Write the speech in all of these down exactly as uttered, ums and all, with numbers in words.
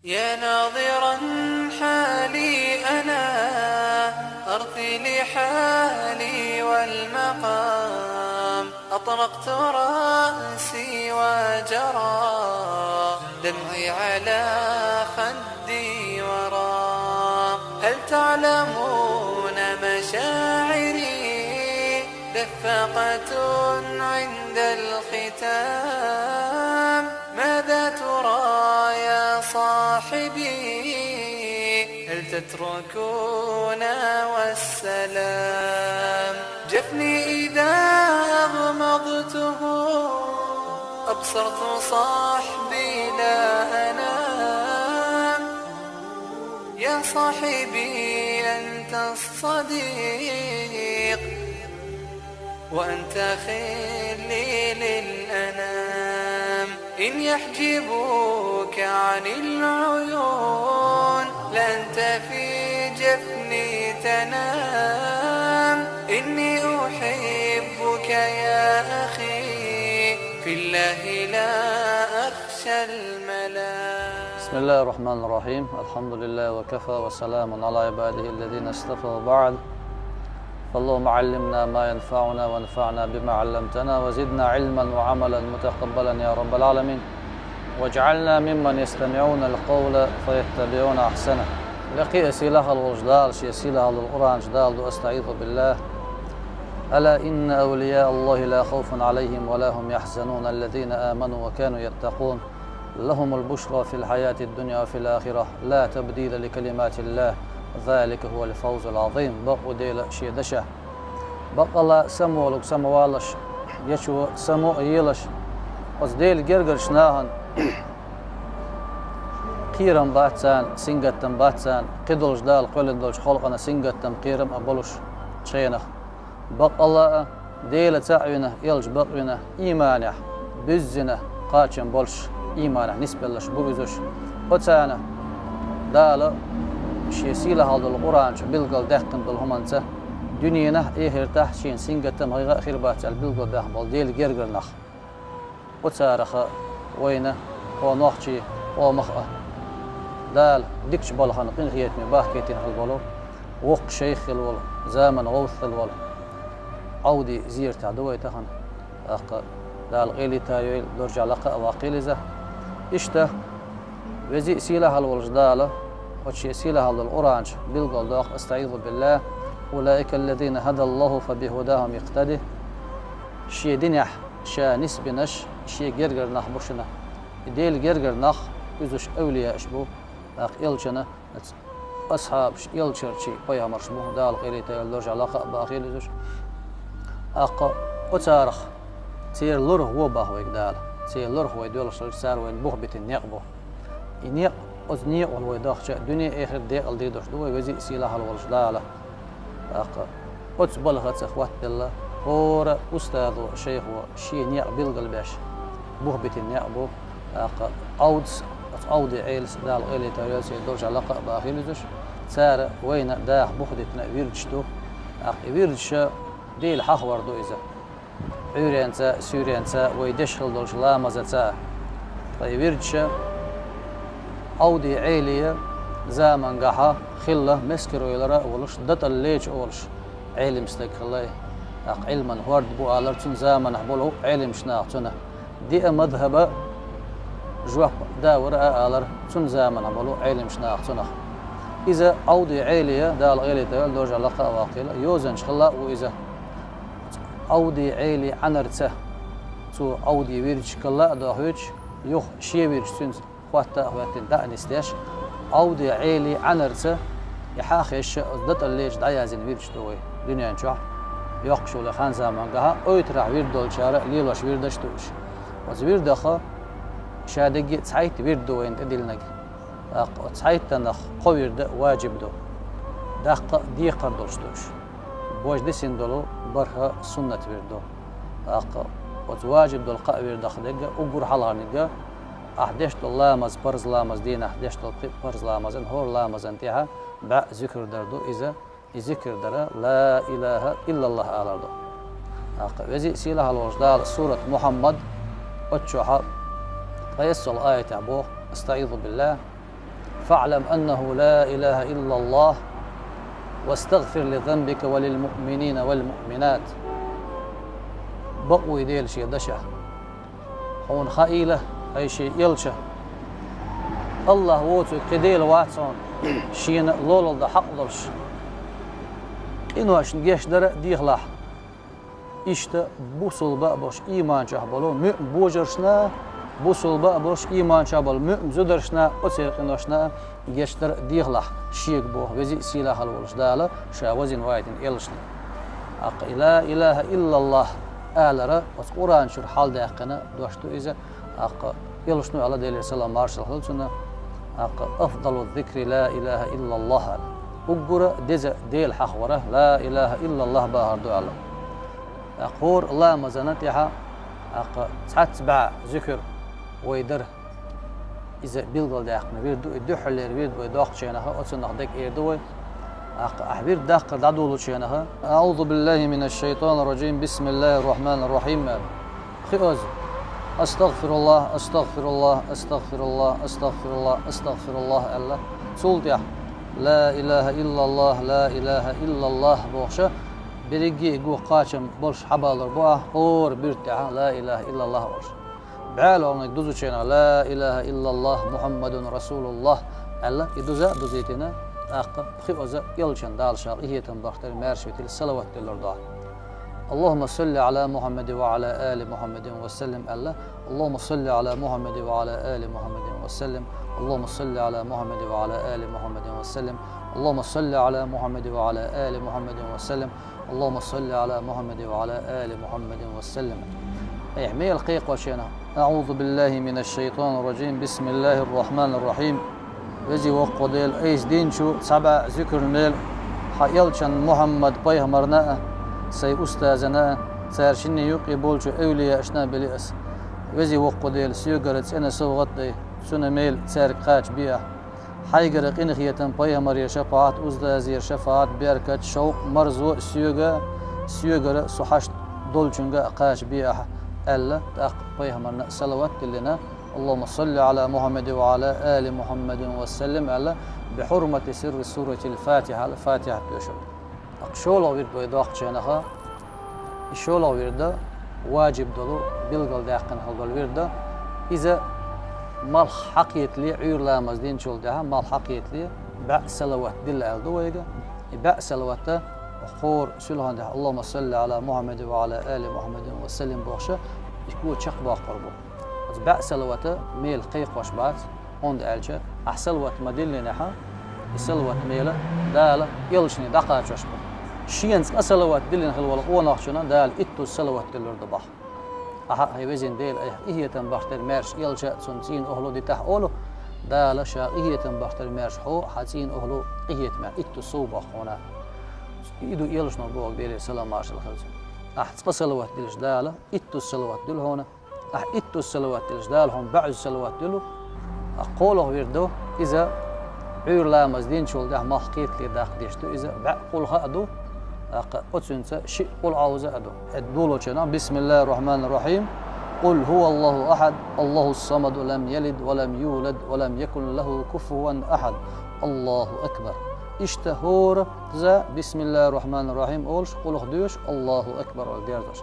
يا ناظرا حالي أنا، أرثي لحالي والمقام. أطرقت رأسي وجرى دمعي على خدي ورا. هل تعلمون مشاعري؟ دفقة عند الختام. ماذا ترى يا صاحبي؟ هل تتركون والسلام؟ جفني إذا أغمضته أبصرت صاحبي لا أنام. يا صاحبي أنت الصديق وأنت خلي للأنام. إن يحجبوك عن العيون لأنت في جفني تنام. إني أحبك يا أخي في الله لا أخشى الملام. بسم الله الرحمن الرحيم. الحمد لله وكفى وسلام على عباده الذين اصطفى وبعد. فاللهم علمنا ما ينفعنا وانفعنا بما علمتنا وزدنا علما وعملا متقبلا يا رب العالمين. واجعلنا ممن يستمعون القول فيتبعون أحسنه. Лекхе а сийлахьа волча Дала шен сийлахьа долча Къуръан чу Дала ду: أستعيذ بالله. ألا إن أولياء الله لا خوف عليهم ولا هم يحزنون الذين آمنوا وكانوا يتقون. لهم البشرى في الحياة الدنيا وفي الآخرة لا تبديل لكلمات الله ذلك هو الفوز العظيم. Бакъ ву Дела шен дашах. Бакъалла самаволуш, самавалаш, ечо само а елаш, оцу Делан гергарчу нахана кхерам бац царна, сингаттам бац царна, кхидолчу Дала кхоьллина долчу халкъана сингаттам, кхерам а болуш цу хенахь. Бакъалла а, Дела цхьаъ вина, элча бакъ вина, ийманехь буьззина кхачам болуш, ийманехь нисбелларш бу иза уьш. Оцарна Дала шен сийлахьа долу Къуръан чу билгалдаьккхина долу хӀуманца дуьненахь а, эхартахь а шена сингаттам, гӀайгӀа а хир бац аьлла билгалбаьхна болу Делан гергара нах. Оцарах вайна, хӀокху нохчийн къомах а, Дала дикачу балхана къинхетаме бахкийтина хила болу, воккха шайх хила волу, заманан гӀовс хила волу Ӏовди зератехь ду вай тахана. ТӀаккха Дала къайле а йойла, даржехь лакха а ваккхийла иза. Иштта, веза а сийлахьа волчу Дала оцу шен сийлахьа долу Къуръан чу билгалдоккху: أستعيذ بالله. أولئك الذين هدى الله فبهداهم اقتده. Шен динехь ша нисбинарш шен гергара нах бу шуна. И Делан гергара нах, иза уьш эвлияаш бу, тӀаккха элчанан асхьабаш, элчанарчий пайхамарш бу, Дала къайле а йойла, даржехь лакха а бахийла иза уьш. ТӀаккха оцарах, церан лорах вон боху вайга Дала. Церан лорах вай доьлхуш хилча, цара вайна бух битина некъ бу. И некъ, оцу некъахула вай дахча, дуьне а, эхарт а декъала дийр долуш ду вай веза а сийлахьа волчу Дала. ТӀаккха оцу балхаца хӀоттаделла хӀора устазо, шайхо шен некъ билгалбеш, бух битина некъ бу. ТӀаккха Ӏовдас, оцу Ӏовди Ӏелас, Дала къайле а йойла, церан даржехь лакха а бахийла иза уьш. Цара вайна даха бух дитина вирдаш ду. ТӀаккха и вирдаш Делан хьахавар ду иза. Ӏуьйренца, суьйренца, вай деш хила долчу ламазаца. Ткъа и вирдаш Ӏовди Ӏелин заманчохь хилла, Мескаройлара а волуш, Даталлеча олуш Ӏелим стаг хилла и. ТӀаккха Ӏилман хӀорд бу алара цуьнан заманахь болу Ӏелимаш наха цунах. Диъ мазхӀабан жоп давара а алара цуьнан заманахь болу Ӏелимаш наха цунах. Иза Ӏовди Ӏелин, Дала къайле а йойла, даржехь лакха а ваккхийла, йозанча хилла а ву иза. Ӏовди Ӏелин Ӏанарца, цо Ӏовди вирдаш кхолла а дохуьйтуш, юха шен вирдаш цуьнца хӀотта а хӀоьттина дӀа а нисдеш, Ӏовди Ӏелин Ӏанарца и хьахош, оцу Даталлеча дӀаяздина вирдаш ду вай дуьнен чохь. Йоккхачу ханзамангахь а, ойтарахь вирд долчара а лелош вирдаш а ду уьш. Оцу вирдах ша дерриге а цхьайтта вирд ду вайна тӀедиллинарг. ТӀаккха оцу цхьайттанах кхо вирд важиб ду. Даккха а декхар долуш ду уьш. Божа дисина долу бархӀ суннат вирд ду. ТӀаккха оцу важиб долу кхаа вирдах дерг а, уггар хьалхарниг а, ахь деш долу ламаз, парз ламаз, дийнахь деш долу пхи парз ламазан, хӀора ламазан тӀехь бӀе зикр дар ду иза. И зикр дара ла илахӀа иллаллахӀ алар ду. ТӀаккха веза а сийлахьа волчу Дала сурат Мухьаммад, оцу чохь ткъессалгӀа аятехь боху: أستعيذ بالله. فاعلم أنه لا إله إلا الله واستغفر لذنبك وللمؤمنين والمؤمنات. Бакъ вуй Дела шен дашехь. Хьуна хаийла, хӀай шен элча, АллахӀ воцург кхин Дела вац хьуна, шена лолла дан хьакъ долуш. Къиношна гечдар а дехалахь. Иштта бусулба а болуш, ийман чохь болу муьъна божаршна, бусулба а болуш, ийман чохь болу муьъна зударшна, оцеран къиношна гечдар а дехалахь, шега боху веза а, сийлахь а волуш Дала ша вазийна вайтина элчане. ТӀаккха и ла илаха иллаллахӀ алар оцу Къуръан чуьра хьаладаьккхина дош ду иза, тӀаккха элчано аьлла, Делера салам маршалла хуьлда цунна, тӀаккха: «Афдалу зикри ла илаха иллаллахӀ», аьлла. Уггар а деза Дела хьахавар ла илаха иллаллахӀ бахар ду аьлла. ТӀаккха хӀора ламазана тӀехьа, тӀаккха цхьацца бӀе зуькар вай дара. Иза билгалдаьккхина вирд ду, и дуьххьарлера вирд вай доккхучу хенахь, оцунах дерг эр ду вай. ТӀаккха ахь вирд даккхар дӀадолучу хенахь: «АӀузу биллахӀи минаш шайтӀанир ражим, бисмиллахӀир рахьманир рахьим», аьлла. Пхиазза: «АстагӀфируллахӀ, астагӀфируллахӀ, астагӀфируллахӀ, астагӀфируллахӀ, астагӀфируллахӀ», аьлла. Цул тӀаьхьа: «Ла илаха иллаллахӀ, ла илаха иллаллахӀ», бохуша, берриге а гух кхачам болуш хьабалур бу ахь, хӀора бирд тӀехь ла илаха иллаллахӀ олуш. БӀаьлагӀниг дузучу хенахь: «Ла илаха иллаллахӀ, Мухьаммадун расулуллахӀ», аьлла, и дуза а дузийтина, тӀаккха пхиазза элчанна Дала ша къинхетам бахийтар, маьрша витина салават деллар ду ахь. «АллахӀумма салли Ӏала Мухьаммадин ва Ӏала али Мухьаммадин ва саллим», аьлла, «АллахӀумма салли Ӏала Мухьаммадин ва Ӏала али Мухьаммадин ва саллим, АллахӀумма салли Ӏала Мухьаммадин ва Ӏала али Мухьаммадин ва саллим, АллахӀумма салли Ӏала Мухьаммадин ва Ӏала али Мухьаммадин ва саллим, АллахӀумма салли Ӏала Мухьаммадин ва Ӏала али Мухьаммадин ва саллим». Айхьа мел кхайкхочу хенахь: «АӀузу биллахӀи минаш шайтӀанир ражим, бисмиллахӀир рахьманир рахьим». Веза воккха Дела, айса динчу цхьа бӀе зуькарна мел хьан элчанна Мухьаммад пайхамарна а, сайн устазана а, цара шинне юккъе болчу эвлияашна а бели ас. Веза воккха Дела, соьгара цӀена совгӀат а дай, цуьнан мел цаьрга кхача бе ахь. Хьайгара къинхетам, пайхамарера шапаӀат, устазера шапаӀат, беркат, шовкъ, марзо а соьга, соьгара со хьашт долчуьнга а кхача бе ахь, аьлла, тӀаккха пайхамарна а салават а диллина, «АллахӀумма салли Ӏала Мухьаммадин ва Ӏала али Мухьаммадин ва саллим», аьлла, «бихьурмати сирри суратил Фатихьа», аьлла, Фатихьат доьшура. ТӀаккха шолгӀа вирд вай доккхучу хенахь, и шолгӀа вирд важиб долу, билгалдаьккхина хила долу вирд, иза малх хьакхетале, Ӏуьйра ламаз динчул тӀаьхьа малх хьакхетале, бӀе салават дилла аьлла ду вайга. И бӀе салават хӀора суьлхьан тӀехь «АллахӀумма салли Ӏала Мухьаммадин ва Ӏала али Мухьаммадин ва саллим» бохуша, и го чекхбоккхур бу. Оцу бӀе салавата мела кхайкхош бац, хӀунда аьлча ахь салават ма-диллинехь, и салават мела Дала элчане дӀакхачош бу. Шена цкъа салават диллина хила волу къонахчунна Дала иттуза салават диллур ду боху. Ахьа, хӀай везина Дела, айхьа къинхетам бахийтар маьрша элча а, цуьнан цӀийнан охӀла а дитахь олу, Дала ша къинхетам бахийтар маьрша хьо а, хьан цӀийнан охӀла а къинхетамехь иттуза сов боху хьуна. И ду элчано боху, Делера салам маршалла хуьлда цунна. Ахь цкъа салават диллича Дала иттуза салават дуьллу хьуна. Ахь иттуза салават диллича Дала хьуна бӀозза салават дуьллу. ТӀаккха кхоалгӀа вирд ду, иза Ӏуьйра ламаз динчул тӀаьхьа малх кхетале даккха деш ду, иза бӀе къулхӀа а ду, тӀаккха оцуьнца шиъ къулъаӀуза а ду. ХӀета долочунах: «Бисмиллахир рахьманир рахьим. Къул хӀуваллахӀу ахьад, АллахӀус самад, лам ялид ва лам юлад ва лам якун лахӀу куфуван ахьад. АллахӀу акбар». Иштта хӀоразза «Бисмиллахир рахьманир рахьим» олуш, къулхӀа доьшуш, «АллахӀу акбар» олуш дерзош.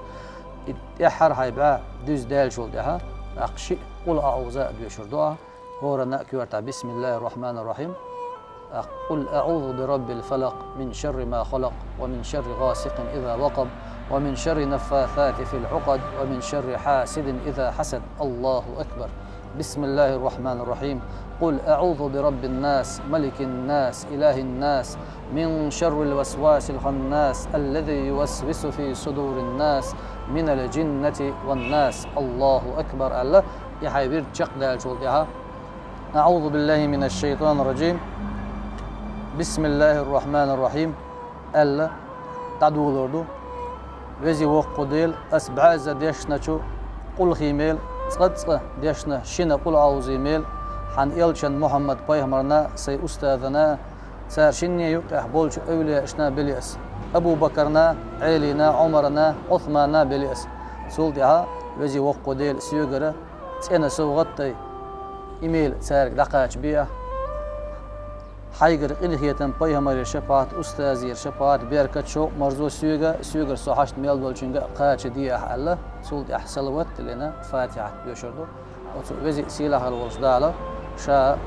И тӀаьххьара хьайн бӀе дуьзна даьллачул тӀаьхьа, тӀаккха шиъ къулъаӀуза а доьшур ду ахь. ХӀоранна а коьртахь: «Бисмиллахир рахьманир рахьим. Къул аӀузу би раббил фалакъ, мин шарри ма халакъ, ва мин шарри гӀасикъин иза вакъаб, ва мин шарри наффасати фил Ӏукъад, ва мин шарри хьасидин иза хьасад». АллахӀу акбар. بسم الله الرحمن الرحيم. قل أعوذ برب الناس، ملك الناس، إله الناس، من شر الوسواس الخناس، الذي يوسوس في صدور الناس، من الجنة والناس. الله أكبر. Аьлла, и хьайн вирд чекхдаьллачул тӀаьхьа: أعوذ بالله من الشيطان الرجيم. بسم الله الرحمن الرحيم. Аьлла, дӀадолор ду. Веза-воккха Дела, ас бӀозза дешначу къулхий мел, цкъа-цкъа дешна шина къулъаӀузий мел, хьан элчан Мухьаммад пайхамарна, сайн устазана, цара шинне юккъехь болчу эвлияашна бели ас. Абу Бакарна, Ӏелина, Ӏумарна, Ӏусманна бели ас. Цул тӀаьхьа, Веза-воккха Дела, соьгара цӀена совгӀат а дай, и мел цаьрга дӀакхача бе ахь. Хьайгара къинхетам, пайхамарера шапаӀат, устазера шапаӀат, беркат, шовкъ-марзо соьга, соьгара со хьашт мел долчунга а кхача де ахь аьлла, цул тӀехьа салават а лина, фатихьат доьшур ду. Оцу веза а сийлахьал волчу Дала ша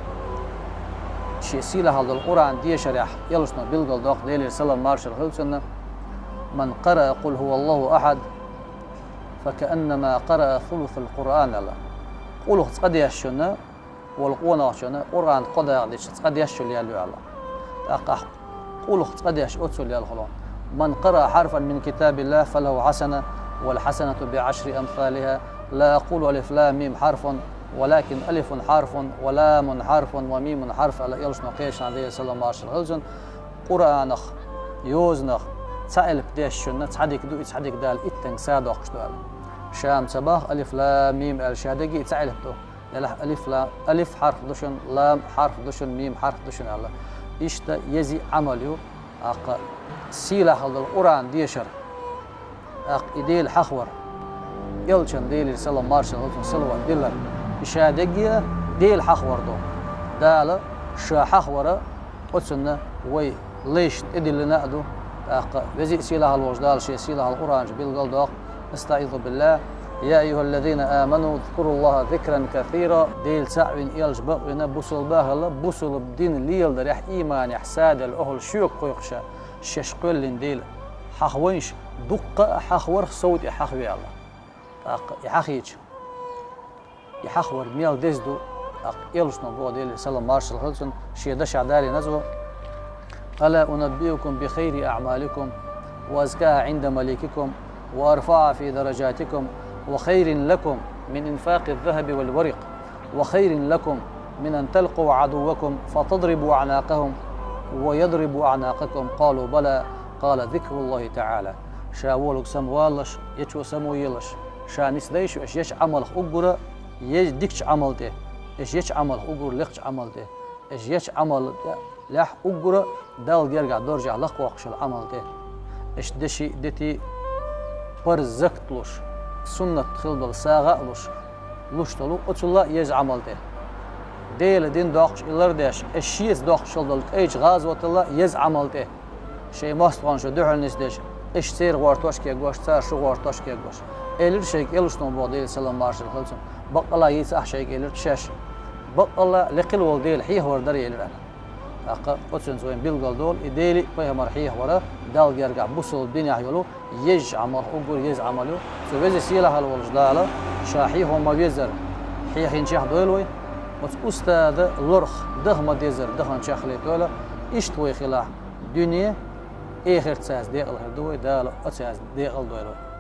шен сийлахьал долу Къуръан дешарехь, элчано билгалдоккху, Делера салам маршалла хила цунна: «Ман къараа къул хӀува Аллаху ахьад, факааннама къараа сулусал Къуръан», аьлла. Къулх цкъа дешчунна, волу къонахчунна Къуръан кхо дакъа дича цкъа дешчул ял ю аьлла. ТӀаккха къулх цкъа деш оццул ял хуьлу. «Ман къараа хьарфан мин китабиллахи фалаху хьасана, вал хьасанату би гӀашри амсалиха. Ла акъулу алиф лам мим хьарфун, валакин алифун хьарфун, ва ламун хьарфун, ва мимун хьарф», аьлла, элчано кхечанхьа, Делера салам маршалла хила цунна. Къуръанах, йозанах цхьа элп дешчунна цхьа дика ду, и цхьа дика Дала иттанга са доккхуш ду аьлла. Ша-м ца боху алиф лам мим аьлла, ша дерриге а цхьа элп ду. Делахь алиф ла-, алиф хьарф ду шуна, лам хьарф ду шуна, мим хьарф ду шуна аьлла. Иштта еза а Ӏамал ю, тӀаккха сийлахьал долу Къуръан дешар, тӀаккха и Дела хьахавар, элчанна, Делера салам маршалла хила цунна, салават диллар. И ша дерриге а Дела хьахавар ду. Дала ша хьахавар, оцунна вай лайшна тӀедиллина а ду. ТӀаккха веза а сийлахьал волчу Дала шен сийлахьал Къуръан чу билгалдоккху: «АстаӀизу биллахи. Я айюхаллазина аману, узкуруллаха зикран касира». Дела цхьаъ вина, элча бакъвина, бусулба а хилла, бусулба дин леладарехь, ийманехь саделла охӀла шоьга кхойкхуш, шаьш кхоьллина Дела хьахавайша, дуккха а хьахаварх сов тӀе хьахаве аьлла. ТӀаккха и хьахийча, и хьахавар мел деза ду, тӀаккха элчано боху, Делера салам маршалла хила цунна, шен дашехь далийна цо: «Ала унаббиукум би хайри аъмаликум ва азкаха гӀинда маликикум ва арфаӀаха фи даражатикум ва хайрин лакум мин инфакъи ззахаби вал варакъ ва хайрин лакум мин ан талкъу гӀадуввакум фатадрибу аънакъахум ва ядрибу аънакъакум?» Къалу: «Бала». Къала: «Зикруллахи таӀала». Ша волуг самаваллаш, ечо самоелаш, ша ницдайша аша ечу Ӏамалх уггара, е-, дикачу Ӏамал тӀе, аша ечу Ӏамалх уггара, лекхачу Ӏамал тӀе, аша ечу Ӏамал тӀе, лехь уггара Далла гергахь доржехь лакхвоккхуш йолу Ӏамал тӀе. Аша деши, дети, парз закат луш, суннат хила долу сагӀа а луш, луш долу оцулла а еза Ӏамал тӀе. Делан дин доккхуш и лардеш, аша шеца доккхуш йолу долу кӀайчу гӀазоталла а еза Ӏамал тӀе. Шайн мостагӀанна шу дуьхьал нисдеш, аша церан гӀортош кегош, цара шу гӀортош кегош. Элира шайга элчано боху, Делера салам маршалла хила цунна. Баккъалла йийца ахь шайга элира шаьш. Баккъалла лекхила волу Дела хьехавар дара элира аьлла. ТӀаккха оцуьнца вайна билгалдолу, и Дела а, пайхамар хьехавар а Далла гергахь бусалба динехь йолу езачу Ӏамалх уггар еза Ӏамал ю. Цу веза сийлахьал волчу Дала ша хьехо ма-веззара, хьехинчех дойла вай. Оцу устаза лорах даха ма-деззара, даханчех хилийтойла. Иштта вай хилахь, дуьне, эхарт цаьрца декъала хир ду вай, Дала оцаьрца декъала дойла вай.